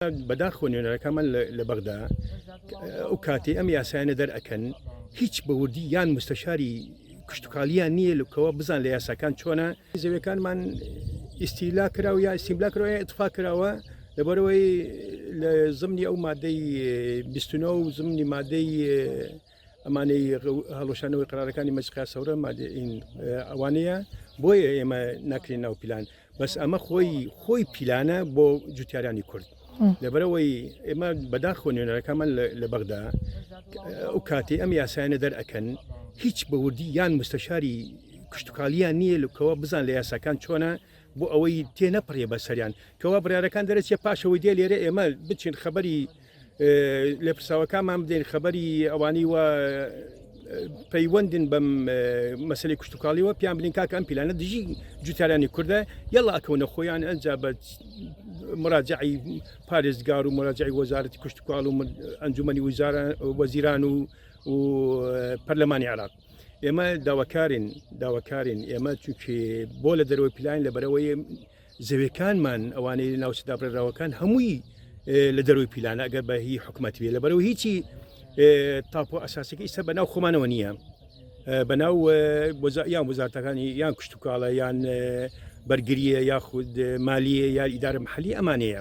بەداخەوە نوێنەرەکانمان لە بەغدا ئەو کاتەی ئەم یاسایانە دەرئەکەن هیچ بە وردی یان مستەشاری کشتتوکالیان نییە لەکەوە بزان لە یاساکان چۆنە زەویەکانمان ئیستیلا کراوە یا ئیستیملا کراوە یا ئیتفا کراوە لەبەرەوەی لە زمنی ئەو مادەی 29 و زمنی مادەی ئەمانەی هەڵوەشانەوەی قرارەکانی مەجقیا سەورە مادەین ئەوانەیە بۆیە ئێمە ناکرێن ناو پیلان بەس ئەمە خۆی خۆی پیلانە بۆ جوتیارانی کورد لەبەرەوەی ئێمە بەداخۆ نوێنەرەکانمان لە بەغدا ئەو کاتی ئەم یاسایانە دەرئەکەن هیچ بە وردی یان مستەشاری کشتتوکالیان نییە لەکەوە بزان لە یاساکان چۆنە بۆ ئەوەی تێ نەپڕێ بەسەریان کەوا بڕارەکان دەرەچێ پاشەوەی دێ لێرە ئێمە بچین خەبەری لێپرسراوەکانمان بدەین خەبەری ئەوانی وە پەیوەندن بەم مەسلی کشتتوکاڵیەوە پیان بلین کاکە ئەم پیلانە دژی جوتیارانی کوردە یەڵا ئەکەونە خۆیان ئەنجا بە مراجعی پارێزگار و مراجعی وەزارەتی کشتتوکاڵ و ئەنجومەنی وەزیران و و پەرلەمانی عراق ئێمە داواکارین داواکارین ئێمە چونکی بۆ لە دەرەوەی پلان لە بەرەوەی زەوێکانمان ئەوانەی لە ناوچە دابڕێراوەکان هەمووی لە دەروی پیلانە ئەگەر بە هی حکومەت بێ لەبەرەوە هیچی تاپۆ ئەساسەکە ئیستا بەناو خۆمانەوە نییە بەناو یان وەزارتەکانی یان کشتتوکاڵە یان بەرگریە یاخود مالیە یا ئیدارە محلی ئەمانەیە.